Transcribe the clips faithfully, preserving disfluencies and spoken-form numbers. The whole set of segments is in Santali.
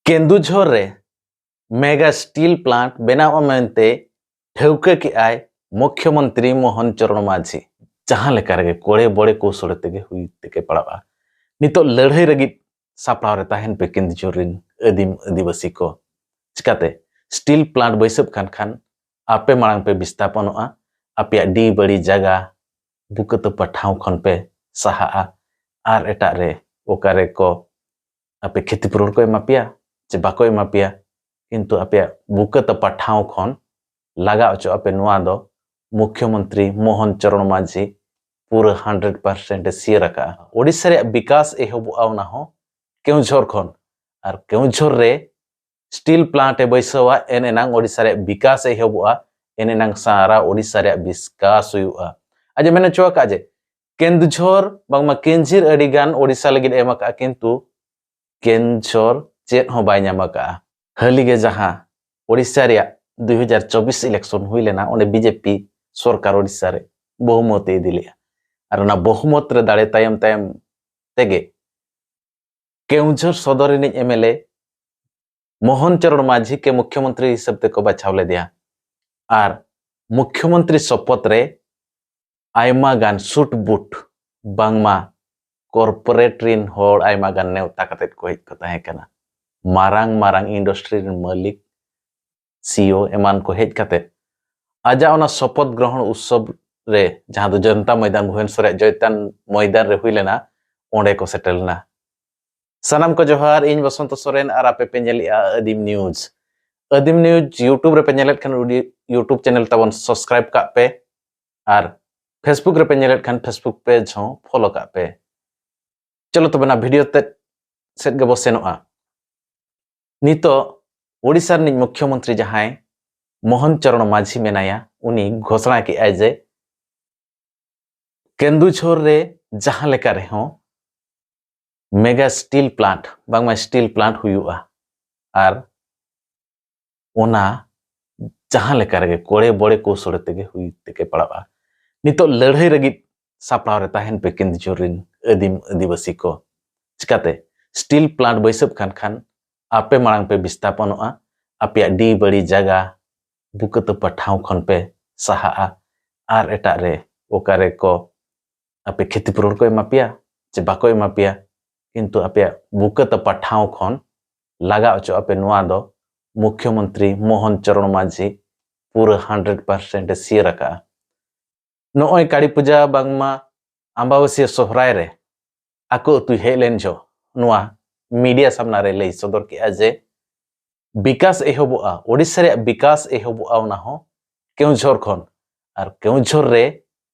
ᱠᱮᱱᱫᱩᱡᱷᱚᱨ ᱨᱮ ᱢᱮᱜᱟ ᱥᱴᱤᱞ ᱯᱞᱟᱱᱴ ᱵᱮᱱᱟᱣᱜᱼᱟ ᱢᱮᱱᱛᱮ ᱴᱷᱟᱹᱣᱠᱟᱹ ᱠᱮᱜᱼᱟᱭ ᱢᱩᱠᱷᱭᱚᱢᱚᱱᱛᱨᱤ ᱢᱳᱦᱚᱱ ᱪᱚᱨᱚᱬ ᱢᱟᱹᱡᱷᱤ᱾ ᱡᱟᱦᱟᱸ ᱞᱮᱠᱟ ᱨᱮᱜᱮ ᱠᱚᱲᱮ ᱵᱚᱲᱮ ᱠᱚᱣᱥᱚᱞ ᱛᱮᱜᱮ ᱦᱩᱭ ᱛᱮᱜᱮ ᱯᱟᱲᱟᱜᱼᱟ᱾ ᱱᱤᱛᱚᱜ ᱞᱟᱹᱲᱦᱟᱹᱭ ᱞᱟᱹᱜᱤᱫ ᱥᱟᱯᱲᱟᱣ ᱨᱮ ᱛᱟᱦᱮᱱ ᱯᱮ ᱠᱮᱱᱫᱩᱡᱷᱚᱨ ᱨᱤᱱ ᱟᱹᱫᱤᱢ ᱟᱹᱫᱤᱵᱟᱹᱥᱤ ᱠᱚ᱾ ᱪᱤᱠᱟᱛᱮ ᱥᱴᱤᱞ ᱯᱞᱟᱱᱴ ᱵᱟᱹᱭᱥᱟᱹᱣ ᱠᱟᱱ ᱠᱷᱟᱱ ᱟᱯᱮ ᱢᱟᱲᱟᱝ ᱯᱮ ᱵᱤᱥᱛᱟᱯᱚᱱᱚᱜᱼᱟ, ᱟᱯᱮᱭᱟᱜ ᱰᱤ ᱵᱟᱹᱲᱤ ᱡᱟᱭᱜᱟ ᱵᱩᱠᱟᱹ ᱛᱚᱯᱟ ᱴᱷᱟᱶ ᱠᱷᱚᱱ ᱯᱮ ᱥᱟᱦᱟᱜᱼᱟ, ᱟᱨ ᱮᱴᱟᱜ ᱨᱮ ᱚᱠᱟᱨᱮ ᱠᱚ ᱟᱯᱮ ᱠᱷᱮᱛᱤ ᱯᱩᱨᱚᱱ ᱠᱚ ᱮᱢᱟ ᱯᱮᱭᱟ ᱪᱮ ᱵᱟᱠᱚ ᱮᱢᱟ ᱯᱮᱭᱟ, ᱠᱤᱱᱛᱩ ᱟᱯᱮᱭᱟᱜ ᱵᱩᱠᱟᱹ ᱛᱚᱯᱟ ᱴᱷᱟᱶ ᱠᱷᱚᱱ ᱞᱟᱜᱟ ᱚᱪᱚᱜ ᱟᱯᱮ᱾ ᱱᱚᱣᱟ ᱫᱚ ᱢᱩᱠᱷᱭᱚᱢᱚᱱᱛᱨᱤ ᱢᱳᱦᱚᱱ ᱪᱚᱨᱚᱬ ᱢᱟᱹᱡᱷᱤ ᱯᱩᱨᱟᱹ ᱦᱟᱱᱰᱨᱮᱰ ᱯᱟᱨᱥᱮᱱᱴ ᱮ ᱥᱤᱭᱟᱹᱨ ᱟᱠᱟᱫᱼᱟ᱾ ᱳᱰᱤᱥᱟ ᱨᱮᱭᱟᱜ ᱵᱤᱠᱟᱥ ᱮᱦᱚᱵᱚᱜᱼᱟ ᱚᱱᱟ ᱦᱚᱸ ᱠᱮᱣᱡᱷᱚᱨ ᱠᱷᱚᱱ, ᱟᱨ ᱠᱮᱣᱡᱷᱚᱨ ᱨᱮ ᱥᱴᱤᱞ ᱯᱞᱟᱱᱴ ᱮ ᱵᱟᱹᱭᱥᱟᱹᱣᱟ, ᱮᱱ ᱮᱱᱟᱝ ᱳᱰᱤᱥᱟ ᱨᱮᱭᱟᱜ ᱵᱤᱠᱟᱥ ᱮᱦᱚᱵᱚᱜᱼᱟ, ᱮᱱ ᱮᱱᱟᱝ ᱥᱟᱨᱟ ᱳᱰᱤᱥᱟ ᱨᱮᱭᱟᱜ ᱵᱤᱠᱟᱥ ᱦᱩᱭᱩᱜᱼᱟ᱾ ᱟᱡ ᱮ ᱢᱮᱱ ᱦᱚᱪᱚ ᱟᱠᱟᱫ ᱡᱮ ᱠᱮᱱᱫᱩᱡᱷᱚᱨ ᱵᱟᱝᱢᱟ ᱠᱮᱱᱡᱷᱤᱨ ᱟᱹᱰᱤ ᱜᱟᱱ ᱳᱰᱤᱥᱟ ᱞᱟᱹᱜᱤᱫ ᱮ ᱮᱢ ᱟᱠᱟᱫᱼᱟ, ᱠᱤᱱᱛᱩ ᱠᱮᱱᱡᱷᱚᱨ ᱪᱮᱫ ᱦᱚᱸ ᱵᱟᱭ ᱧᱟᱢ ᱟᱠᱟᱫᱼᱟ᱾ ᱦᱟᱹᱞᱤ ᱜᱮ ᱡᱟᱦᱟᱸ ᱳᱰᱤᱥᱟ ᱨᱮᱭᱟᱜ ᱫᱩᱭ ᱦᱟᱡᱟᱨ ᱪᱚᱵᱵᱤᱥ ᱤᱞᱮᱠᱥᱚᱱ ᱦᱩᱭ ᱞᱮᱱᱟ, ᱚᱸᱰᱮ ᱵᱤᱡᱮᱯᱤ ᱥᱚᱨᱠᱟᱨ ᱳᱰᱤᱥᱟ ᱨᱮ ᱵᱚᱦᱩᱢᱚᱛ ᱮ ᱤᱫᱤ ᱞᱮᱫᱼᱟ, ᱟᱨ ᱚᱱᱟ ᱵᱚᱦᱩᱢᱚᱛ ᱨᱮ ᱫᱟᱲᱮ ᱛᱟᱭᱚᱢ ᱛᱟᱭᱚᱢ ᱛᱮᱜᱮ ᱠᱮᱣᱡᱷᱚᱨ ᱥᱚᱫᱚᱨ ᱨᱤᱱᱤᱡ ᱮᱢ ᱮᱞ ᱮ ᱢᱳᱦᱚᱱ ᱪᱚᱨᱚᱬ ᱢᱟᱹᱡᱷᱤ ᱜᱮ ᱢᱩᱠᱷᱭᱚᱢᱚᱱᱛᱨᱤ ᱦᱤᱥᱟᱹᱵ ᱛᱮᱠᱚ ᱵᱟᱪᱷᱟᱣ ᱞᱮᱫᱮᱭᱟ᱾ ᱟᱨ ᱢᱩᱠᱷᱭᱚᱢᱚᱱᱛᱨᱤ ᱥᱚᱯᱚᱛ ᱨᱮ ᱟᱭᱢᱟ ᱜᱟᱱ ᱥᱩᱴ ᱵᱩᱴ, ᱵᱟᱝᱢᱟ ᱠᱚᱨᱯᱳᱨᱮᱴ ᱨᱤᱱ ᱦᱚᱲ ᱟᱭᱢᱟ ᱜᱟᱱ ᱱᱮᱣᱛᱟ ᱠᱟᱛᱮᱫ ᱠᱚ ᱦᱮᱡ ᱠᱚ ᱛᱟᱦᱮᱸ ᱠᱟᱱᱟ᱾ ᱢᱟᱨᱟᱝ ᱢᱟᱨᱟᱝ ᱤᱱᱰᱟᱥᱴᱨᱤ ᱨᱤᱱ ᱢᱟᱹᱞᱤᱠ, ᱥᱤᱭᱳ ᱮᱢᱟᱱ ᱠᱚ ᱦᱮᱡ ᱠᱟᱛᱮᱫ ᱟᱡᱟᱜ ᱚᱱᱟ ᱥᱚᱯᱚᱛ ᱜᱨᱚᱦᱚᱬ ᱩᱛᱥᱚᱵ ᱨᱮ, ᱡᱟᱦᱟᱸ ᱫᱚ ᱡᱚᱱᱛᱟ ᱢᱚᱭᱫᱟᱱ, ᱵᱷᱩᱵᱚᱱᱮᱥᱚᱨ ᱨᱮᱭᱟᱜ ᱡᱚᱭᱛᱟᱱ ᱢᱚᱭᱫᱟᱱ ᱨᱮ ᱦᱩᱭ ᱞᱮᱱᱟ, ᱚᱸᱰᱮ ᱠᱚ ᱥᱮᱴᱮᱨ ᱞᱮᱱᱟ᱾ ᱥᱟᱱᱟᱢ ᱠᱚ ᱡᱚᱦᱟᱨ, ᱤᱧ ᱵᱚᱥᱚᱱᱛᱚ ᱥᱚᱨᱮᱱ ᱟᱨ ᱟᱯᱮ ᱯᱮ ᱧᱮᱞᱮᱜᱼᱟ ᱟᱹᱫᱤᱢ ᱱᱤᱭᱩᱡᱽ᱾ ᱟᱹᱫᱤᱢ ᱱᱤᱭᱩᱡᱽ YouTube ᱨᱮᱯᱮ ᱧᱮᱞᱮᱫ ᱠᱷᱟᱱ ᱩᱰᱤ-, YouTube ᱪᱮᱱᱮᱞ ᱛᱟᱵᱚᱱ ᱥᱟᱵᱥᱠᱨᱟᱭᱤᱵ ᱠᱟᱜ ᱯᱮ, ᱟᱨ Facebook ᱨᱮᱯᱮ ᱧᱮᱞᱮᱫ ᱠᱷᱟᱱ Facebook ᱯᱮᱡᱽ ᱦᱚᱸ ᱯᱷᱚᱞᱳ ᱠᱟᱜ ᱯᱮ᱾ ᱪᱚᱞᱚ ᱛᱚᱵᱮ ᱱᱟ ᱵᱷᱤᱰᱤᱭᱳ ᱛᱮᱫ ᱥᱮᱫ ᱜᱮᱵᱚ ᱥᱮᱱᱚᱜᱼᱟ᱾ ᱱᱤᱛᱚᱜ ᱳᱰᱤᱥᱟ ᱨᱤᱱᱤᱡ ᱢᱩᱠᱷᱭᱚᱢᱚᱱᱛᱨᱤ ᱡᱟᱦᱟᱸᱭ ᱢᱳᱦᱚᱱ ᱪᱚᱨᱚᱬ ᱢᱟᱹᱡᱷᱤ ᱢᱮᱱᱟᱭᱟ, ᱩᱱᱤ ᱜᱷᱳᱥᱚᱱᱟ ᱠᱮᱜᱼᱟᱭ ᱡᱮ ᱠᱮᱱᱫᱩᱡᱷᱚᱨ ᱨᱮ ᱡᱟᱦᱟᱸ ᱞᱮᱠᱟ ᱨᱮᱦᱚᱸ ᱢᱮᱜᱟ ᱥᱴᱤᱞ ᱯᱞᱟᱱᱴ, ᱵᱟᱝᱢᱟ ᱥᱴᱤᱞ ᱯᱞᱟᱱᱴ ᱦᱩᱭᱩᱜᱼᱟ, ᱟᱨ ᱚᱱᱟ ᱡᱟᱦᱟᱸ ᱞᱮᱠᱟ ᱨᱮᱜᱮ ᱠᱚᱲᱮ ᱵᱚᱲᱮ ᱠᱚᱣᱥᱚᱞ ᱛᱮᱜᱮ ᱦᱩᱭ ᱛᱮᱜᱮ ᱯᱟᱲᱟᱜᱼᱟ᱾ ᱱᱤᱛᱚᱜ ᱞᱟᱹᱲᱦᱟᱹᱭ ᱞᱟᱹᱜᱤᱫ ᱥᱟᱯᱲᱟᱣ ᱨᱮ ᱛᱟᱦᱮᱱ ᱯᱮ ᱠᱮᱱᱫᱩᱡᱷᱚᱨ ᱨᱤᱱ ᱟᱹᱫᱤᱢ ᱟᱹᱫᱤᱵᱟᱹᱥᱤ ᱠᱚ᱾ ᱪᱤᱠᱟᱛᱮ ᱥᱴᱤᱞ ᱯᱞᱟᱱᱴ ᱵᱟᱹᱭᱥᱟᱹᱣ ᱠᱟᱱ ᱠᱷᱟᱱ ᱟᱯᱮ ᱢᱟᱲᱟᱝ ᱯᱮ ᱵᱤᱥᱛᱷᱟᱯᱚᱱᱚᱜᱼᱟ, ᱟᱯᱮᱭᱟᱜ ᱰᱤ ᱵᱟᱹᱲᱤ ᱡᱟᱭᱜᱟ ᱵᱩᱠᱟᱹ ᱛᱚᱯᱟ ᱴᱷᱟᱶ ᱠᱷᱚᱱ ᱯᱮ ᱥᱟᱦᱟᱜᱼᱟ, ᱟᱨ ᱮᱴᱟᱜ ᱨᱮ ᱚᱠᱟᱨᱮ ᱠᱚ ᱟᱯᱮ ᱠᱷᱮᱛᱤ ᱯᱩᱨᱚᱱ ᱠᱚ ᱮᱢᱟ ᱯᱮᱭᱟ ᱪᱮ ᱵᱟᱠᱚ ᱮᱢᱟ ᱯᱮᱭᱟ, ᱠᱤᱱᱛᱩ ᱟᱯᱮᱭᱟᱜ ᱵᱩᱠᱟᱹ ᱛᱚᱯᱟ ᱴᱷᱟᱶ ᱠᱷᱚᱱ ᱞᱟᱜᱟ ᱚᱪᱚᱜ ᱟᱯᱮ, ᱱᱚᱣᱟ ᱫᱚ ᱢᱩᱠᱷᱭᱚᱢᱚᱱᱛᱨᱤ ᱢᱳᱦᱚᱱ ᱪᱚᱨᱚᱬ ᱢᱟᱹᱡᱷᱤ ᱯᱩᱨᱟᱹ ᱦᱟᱱᱰᱨᱮᱰ ᱯᱟᱨᱥᱮᱱᱴ ᱮ ᱥᱤᱭᱟᱹᱨ ᱟᱠᱟᱜᱼᱟ᱾ ᱱᱚᱜᱼᱚᱭ ᱠᱟᱹᱲᱤ ᱯᱩᱡᱟ ᱵᱟᱝᱢᱟ ᱟᱢᱵᱟᱵᱟᱹᱥᱭᱟᱹ ᱥᱚᱦᱨᱟᱭ ᱨᱮ ᱟᱠᱚ ᱟᱹᱛᱩᱭ ᱦᱮᱡ ᱞᱮᱱ ᱡᱚᱦᱚᱜ ᱱᱚᱣᱟ ᱢᱤᱰᱤᱭᱟ ᱥᱟᱢᱱᱟ ᱨᱮ ᱞᱟᱹᱭ ᱥᱚᱫᱚᱨ ᱠᱮᱜᱼᱟ ᱡᱮ ᱵᱤᱠᱟᱥ ᱮᱦᱚᱵᱚᱜᱼᱟ, ᱳᱰᱤᱥᱟ ᱨᱮᱭᱟᱜ ᱵᱤᱠᱟᱥ ᱮᱦᱚᱵᱚᱜᱼᱟ, ᱚᱱᱟ ᱦᱚᱸ ᱠᱮᱣᱚᱱᱡᱷᱚᱨ ᱠᱷᱚᱱ᱾ ᱟᱨ ᱠᱮᱣᱚᱱᱡᱷᱚᱨ ᱨᱮ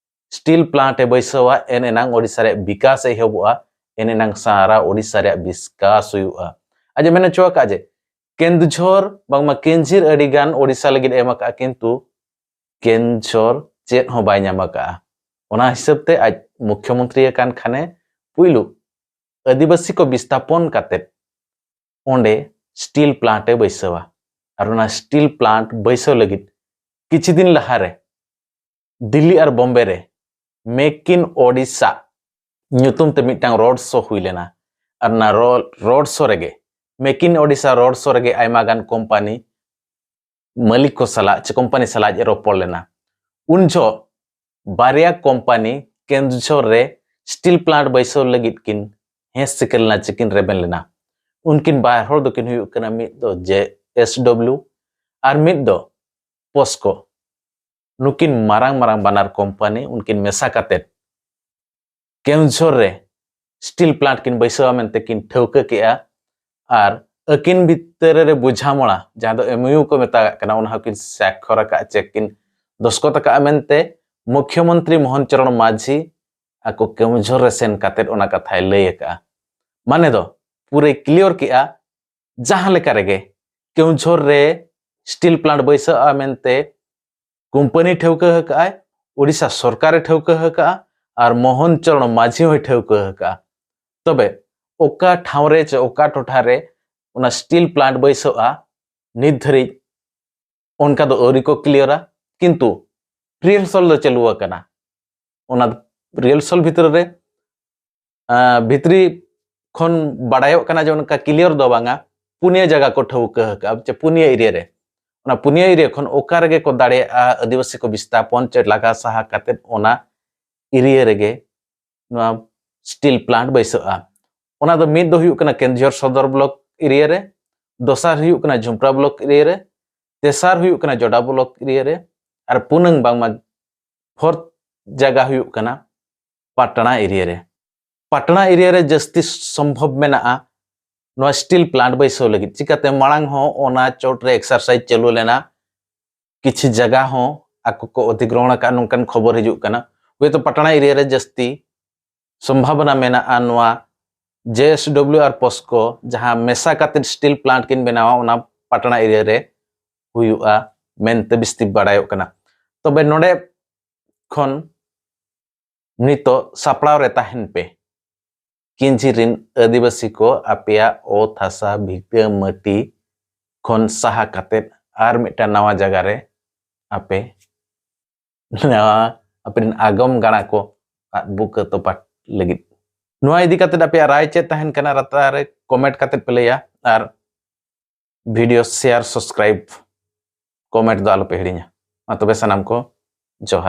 ᱥᱴᱤᱞ ᱯᱞᱟᱱᱴ ᱮ ᱵᱟᱹᱭᱥᱟᱹᱣᱟ, ᱮᱱ ᱮᱱᱟᱝ ᱳᱰᱤᱥᱟ ᱨᱮᱭᱟᱜ ᱵᱤᱠᱟᱥ ᱮᱦᱚᱵᱚᱜᱼᱟ, ᱮᱱ ᱮᱱᱟᱝ ᱥᱟᱨᱟ ᱳᱰᱤᱥᱟ ᱨᱮᱭᱟᱜ ᱵᱤᱠᱟᱥ ᱦᱩᱭᱩᱜᱼᱟ᱾ ᱟᱡ ᱮ ᱢᱮᱱ ᱦᱚᱪᱚ ᱟᱠᱟᱫᱼᱟ ᱡᱮ ᱠᱮᱱᱫᱩᱡᱷᱚᱨ ᱵᱟᱝᱢᱟ ᱠᱮᱱᱡᱷᱤᱨ ᱟᱹᱰᱤ ᱜᱟᱱ ᱳᱰᱤᱥᱟ ᱞᱟᱹᱜᱤᱫ ᱮ ᱮᱢ ᱟᱠᱟᱫᱼᱟ, ᱠᱤᱱᱛᱩ ᱠᱮᱱᱡᱷᱚᱨ ᱪᱮᱫ ᱦᱚᱸ ᱵᱟᱭ ᱧᱟᱢ ᱟᱠᱟᱫᱼᱟ᱾ ᱚᱱᱟ ᱦᱤᱥᱟᱹᱵ ᱛᱮ ᱟᱡ ᱢᱩᱠᱷᱭᱚᱢᱚᱱᱛᱨᱤ ᱟᱠᱟᱱ ᱠᱷᱟᱱᱮ ᱯᱩᱭᱞᱩ ᱟᱹᱫᱤᱵᱟᱹᱥᱤ ᱠᱚ ᱵᱤᱥᱛᱷᱟᱯᱚᱱ ᱠᱟᱛᱮᱫ ᱚᱸᱰᱮ ᱥᱴᱤᱞ ᱯᱞᱟᱱᱴ ᱮ ᱵᱟᱹᱭᱥᱟᱹᱣᱟ᱾ ᱟᱨ ᱚᱱᱟ ᱥᱴᱤᱞ ᱯᱞᱟᱱᱴ ᱵᱟᱹᱭᱥᱟᱹᱣ ᱞᱟᱹᱜᱤᱫ ᱠᱤᱪᱷᱩ ᱫᱤᱱ ᱞᱟᱦᱟᱨᱮ ᱫᱤᱞᱞᱤ ᱟᱨ ᱵᱚᱢᱵᱮ ᱨᱮ ᱢᱮᱠ ᱤᱱ ᱳᱰᱤᱥᱟ ᱧᱩᱛᱩᱢ ᱛᱮ ᱢᱤᱫᱴᱟᱝ ᱨᱳᱰ ᱥᱳ ᱦᱩᱭ ᱞᱮᱱᱟ᱾ ᱟᱨ ᱚᱱᱟ ᱨᱳᱰ ᱥᱳ ᱨᱮᱜᱮ, ᱢᱮᱠ ᱤᱱ ᱳᱰᱤᱥᱟ ᱨᱳᱰ ᱥᱳ ᱨᱮᱜᱮ ᱟᱭᱢᱟ ᱜᱟᱱ ᱠᱳᱢᱯᱟᱱᱤ ᱢᱟᱹᱞᱤᱠ ᱠᱚ ᱥᱟᱞᱟᱜ ᱪᱮ ᱠᱳᱢᱯᱟᱱᱤ ᱥᱟᱞᱟᱜ ᱮ ᱨᱚᱯᱚᱲ ᱞᱮᱱᱟ᱾ ᱩᱱ ᱡᱚᱦᱚᱜ ᱵᱟᱨᱭᱟ ᱠᱳᱢᱯᱟᱱᱤ ᱠᱮᱱᱫᱩᱡᱷᱚᱨ ᱨᱮ ᱥᱴᱤᱞ ᱯᱞᱟᱱᱴ ᱵᱟᱹᱭᱥᱟᱹᱣ ᱞᱟᱹᱜᱤᱫ ᱠᱤᱱ ᱦᱮᱸ ᱥᱤᱠᱟᱹᱨ ᱞᱮᱱᱟ ᱪᱮ ᱠᱤᱱ ᱨᱮᱵᱮᱱ ᱞᱮᱱᱟ᱾ ᱩᱱᱠᱤᱱ ᱵᱟᱨ ᱦᱚᱲ ᱫᱚᱠᱤᱱ ᱦᱩᱭᱩᱜ ᱠᱟᱱᱟ, ᱢᱤᱫ ᱫᱚ ᱡᱮ ᱮᱥ ᱰᱚᱵᱞᱤᱭᱩ ᱟᱨ ᱢᱤᱫ ᱫᱚ ᱯᱚᱥᱠᱳ᱾ ᱱᱩᱠᱤᱱ ᱢᱟᱨᱟᱝ ᱢᱟᱨᱟᱝ ᱵᱟᱱᱟᱨ ᱠᱳᱢᱯᱟᱱᱤ ᱩᱱᱠᱤᱱ ᱢᱮᱥᱟ ᱠᱟᱛᱮᱫ ᱠᱮᱣᱚᱱᱡᱷᱚᱨ ᱨᱮ ᱥᱴᱤᱞ ᱯᱞᱟᱱᱴ ᱠᱤᱱ ᱵᱟᱹᱭᱥᱟᱹᱣᱟ ᱢᱮᱱᱛᱮ ᱠᱤᱱ ᱴᱷᱟᱹᱣᱠᱟᱹ ᱠᱮᱜᱼᱟ᱾ ᱟᱨ ᱟᱹᱠᱤᱱ ᱵᱷᱤᱛᱟᱹᱨ ᱨᱮ ᱵᱩᱡᱷᱟᱢᱚᱲᱟ, ᱡᱟᱦᱟᱸ ᱫᱚ ᱮᱢ ᱭᱩ ᱠᱚ ᱢᱮᱛᱟᱜ ᱠᱟᱱᱟ, ᱚᱱᱟ ᱦᱚᱸᱠᱤᱱ ᱥᱟᱠᱠᱷᱚᱨ ᱟᱠᱟᱫ, ᱪᱮ ᱠᱤᱱ ᱫᱚᱥᱠᱚᱛ ᱟᱠᱟᱫᱼᱟ ᱢᱮᱱᱛᱮ ᱢᱩᱠᱷᱭᱚᱢᱚᱱᱛᱨᱤ ᱢᱳᱦᱚᱱ ᱪᱚᱨᱚᱬ ᱢᱟᱹᱡᱷᱤ ᱟᱠᱚ ᱠᱮᱣᱚᱱᱡᱷᱚᱨ ᱨᱮ ᱥᱮᱱ ᱠᱟᱛᱮᱫ ᱚᱱᱟ ᱠᱟᱛᱷᱟᱭ ᱞᱟᱹᱭ ᱟᱠᱟᱫᱼᱟ᱾ ᱢᱟᱱᱮ ᱫᱚ ᱯᱩᱨᱟᱹᱭ ᱠᱞᱤᱭᱟᱨ ᱠᱮᱜᱼᱟ, ᱡᱟᱦᱟᱸ ᱞᱮᱠᱟ ᱨᱮᱜᱮ ᱠᱮᱣᱚᱱᱡᱷᱚᱨ ᱨᱮ ᱥᱴᱤᱞ ᱯᱞᱟᱱᱴ ᱵᱟᱹᱭᱥᱟᱹᱜᱼᱟ ᱢᱮᱱᱛᱮ ᱠᱳᱢᱯᱟᱱᱤ ᱴᱷᱟᱹᱣᱠᱟᱹ ᱟᱠᱟᱫᱼᱟᱭ, ᱳᱰᱤᱥᱟ ᱥᱚᱨᱠᱟᱨᱮ ᱴᱷᱟᱹᱣᱠᱟᱹ ᱟᱠᱟᱫᱼᱟ, ᱟᱨ ᱢᱳᱦᱚᱱ ᱪᱚᱨᱚᱬ ᱢᱟᱹᱡᱷᱤ ᱦᱚᱸᱭ ᱴᱷᱟᱹᱣᱠᱟᱹ ᱟᱠᱟᱫᱼᱟ᱾ ᱛᱚᱵᱮ ᱚᱠᱟ ᱴᱷᱟᱶ ᱨᱮ ᱪᱮ ᱚᱠᱟ ᱴᱚᱴᱷᱟ ᱨᱮ ᱚᱱᱟ ᱥᱴᱤᱞ ᱯᱞᱟᱱᱴ ᱵᱟᱹᱭᱥᱟᱹᱜᱼᱟ, ᱱᱤᱛ ᱫᱷᱟᱹᱨᱤᱡ ᱚᱱᱠᱟ ᱫᱚ ᱟᱹᱣᱨᱤ ᱠᱚ ᱠᱞᱤᱭᱟᱨᱟ᱾ ᱠᱤᱱᱛᱩ ᱨᱤᱦᱟᱨᱥᱟᱞ ᱫᱚ ᱪᱟᱹᱞᱩ ᱟᱠᱟᱱᱟ᱾ ᱚᱱᱟ ᱨᱤᱦᱟᱨᱥᱟᱞ ᱵᱷᱤᱛᱨᱤ ᱨᱮ, ᱟᱸ, ᱵᱷᱤᱛᱨᱤ ᱠᱷᱚᱱ ᱵᱟᱲᱟᱭᱚᱜ ᱠᱟᱱᱟ ᱡᱮ ᱚᱱᱠᱟ ᱠᱞᱤᱭᱟᱨ ᱫᱚ ᱵᱟᱝᱟ, ᱯᱩᱱᱭᱟᱹ ᱡᱟᱭᱜᱟ ᱠᱚ ᱴᱷᱟᱹᱣᱠᱟᱹ ᱟᱠᱟᱫᱼᱟ, ᱪᱮ ᱯᱩᱱᱭᱟᱹ ᱮᱨᱤᱭᱟ ᱨᱮ᱾ ᱚᱱᱟ ᱯᱩᱱᱭᱟᱹ ᱮᱨᱤᱭᱟ ᱠᱷᱚᱱ ᱚᱠᱟ ᱨᱮᱜᱮ ᱠᱚ ᱫᱟᱲᱮᱭᱟᱜᱼᱟ ᱟᱹᱫᱤᱵᱟᱹᱥᱤ ᱠᱚ ᱵᱤᱥᱛᱷᱟᱯᱚᱱ ᱪᱮ ᱞᱟᱜᱟ ᱥᱟᱦᱟ ᱠᱟᱛᱮᱫ ᱚᱱᱟ ᱮᱨᱤᱭᱟ ᱨᱮᱜᱮ ᱱᱚᱣᱟ ᱥᱴᱤᱞ ᱯᱞᱟᱱᱴ ᱵᱟᱹᱭᱥᱟᱹᱜᱼᱟ᱾ ᱚᱱᱟ ᱫᱚ ᱢᱤᱫ ᱫᱚ ᱦᱩᱭᱩᱜ ᱠᱟᱱᱟ ᱠᱮᱱᱫᱩᱡᱷᱚᱨ ᱥᱚᱫᱚᱨ ᱵᱞᱚᱠ ᱮᱨᱤᱭᱟ ᱨᱮ, ᱫᱚᱥᱟᱨ ᱦᱩᱭᱩᱜ ᱠᱟᱱᱟ ᱡᱷᱩᱢᱯᱨᱟ ᱵᱞᱚᱠ ᱮᱨᱤᱭᱟ ᱨᱮ, ᱛᱮᱥᱟᱨ ᱦᱩᱭᱩᱜ ᱠᱟᱱᱟ ᱡᱚᱰᱟ ᱵᱞᱚᱠ ᱮᱨᱤᱭᱟ ᱨᱮ, ᱟᱨ ᱯᱩᱱᱟᱹᱝ ᱵᱟᱝᱢᱟ ᱯᱷᱳᱨᱛᱷ ᱡᱟᱭᱜᱟ ᱦᱩᱭᱩᱜ ᱠᱟᱱᱟ ᱯᱟᱴᱱᱟ ᱮᱨᱤᱭᱟ ᱨᱮ᱾ ᱯᱟᱴᱱᱟ ᱮᱨᱤᱭᱟ ᱨᱮ ᱡᱟᱹᱥᱛᱤ ᱥᱚᱢᱵᱷᱚᱵ ᱢᱮᱱᱟᱜᱼᱟ ᱱᱚᱣᱟ ᱥᱴᱤᱞ ᱯᱞᱟᱱᱴ ᱵᱟᱹᱭᱥᱟᱹᱣ ᱞᱟᱹᱜᱤᱫ᱾ ᱪᱤᱠᱟᱛᱮ ᱢᱟᱲᱟᱝ ᱦᱚᱸ ᱚᱱᱟ ᱪᱚᱴ ᱨᱮ ᱮᱠᱥᱟᱨᱥᱟᱭᱤᱡᱽ ᱪᱟᱹᱞᱩ ᱞᱮᱱᱟ, ᱠᱤᱪᱷᱩ ᱡᱟᱭᱜᱟ ᱦᱚᱸ ᱟᱠᱚ ᱠᱚ ᱚᱫᱷᱤᱜᱨᱚᱦᱚᱬ ᱟᱠᱟᱫ ᱱᱚᱝᱠᱟᱱ ᱠᱷᱚᱵᱚᱨ ᱦᱤᱡᱩᱜ ᱠᱟᱱᱟ᱾ ᱦᱳᱭᱛᱳ ᱯᱟᱴᱱᱟ ᱮᱨᱤᱭᱟ ᱨᱮ ᱡᱟᱹᱥᱛᱤ ᱥᱚᱢᱵᱷᱟᱵᱚᱱᱟ ᱢᱮᱱᱟᱜᱼᱟ ᱱᱚᱣᱟ ᱡᱮ ᱮᱥ ᱰᱚᱵᱞᱤᱭᱩ ᱟᱨ ᱯᱚᱥᱠᱳ ᱡᱟᱦᱟᱸ ᱢᱮᱥᱟ ᱠᱟᱛᱮ ᱥᱴᱤᱞ ᱯᱞᱟᱱᱴ ᱠᱤᱱ ᱵᱮᱱᱟᱣᱟ, ᱚᱱᱟ ᱯᱟᱴᱱᱟ ᱮᱨᱤᱭᱟ ᱨᱮ ᱦᱩᱭᱩᱜᱼᱟ ᱢᱮᱱᱛᱮ ᱵᱤᱥᱛᱤ ᱵᱟᱲᱟᱭᱚᱜ ᱠᱟᱱᱟ᱾ ᱛᱚᱵᱮ ᱱᱚᱰᱮ ᱠᱷᱚᱱ ᱱᱤᱛᱚᱜ ᱥᱟᱯᱲᱟᱣ ᱨᱮ ᱛᱟᱦᱮᱱ ᱯᱮ᱾ ᱠᱤᱧᱡᱷᱤᱨ ᱨᱤᱱ ᱟᱹᱫᱤᱵᱟᱹᱥᱤ ᱠᱚ, ᱟᱯᱮᱭᱟᱜ ᱚᱛ ᱦᱟᱥᱟ ᱵᱷᱤᱴᱟᱹ ᱢᱟᱹᱴᱤ ᱠᱷᱚᱱ ᱥᱟᱦᱟ ᱠᱟᱛᱮᱫ ᱟᱨ ᱢᱤᱫᱴᱟᱝ ᱱᱟᱣᱟ ᱡᱟᱭᱜᱟ ᱨᱮ ᱟᱯᱮ ᱱᱚᱣᱟ ᱟᱯᱮᱨᱮᱱ ᱟᱜᱟᱢ ᱜᱟᱬᱟ ᱠᱚ ᱟᱫ ᱵᱩᱠᱟᱹ ᱛᱚᱯᱟᱜ ᱞᱟᱹᱜᱤᱫ᱾ ᱱᱚᱣᱟ ᱤᱫᱤ ᱠᱟᱛᱮ ᱟᱯᱮᱭᱟᱜ ᱨᱟᱭ ᱪᱮᱫ ᱛᱟᱦᱮᱱ ᱠᱟᱱᱟ, ᱞᱟᱛᱟᱨ ᱨᱮ ᱠᱚᱢᱮᱱᱴ ᱠᱟᱛᱮ ᱯᱮ ᱞᱟᱹᱭᱟ, ᱟᱨ ᱵᱷᱤᱰᱤᱭᱳ ᱥᱮᱭᱟᱨ, ᱥᱟᱵᱥᱠᱨᱟᱭᱤᱵ, ᱠᱚᱢᱮᱱᱴ ᱫᱚ ᱟᱞᱚᱯᱮ ᱦᱤᱲᱤᱧᱟ᱾ ᱢᱟ ᱛᱚᱵᱮ ᱥᱟᱱᱟᱢ ᱠᱚ ᱡᱚᱦᱟᱨ᱾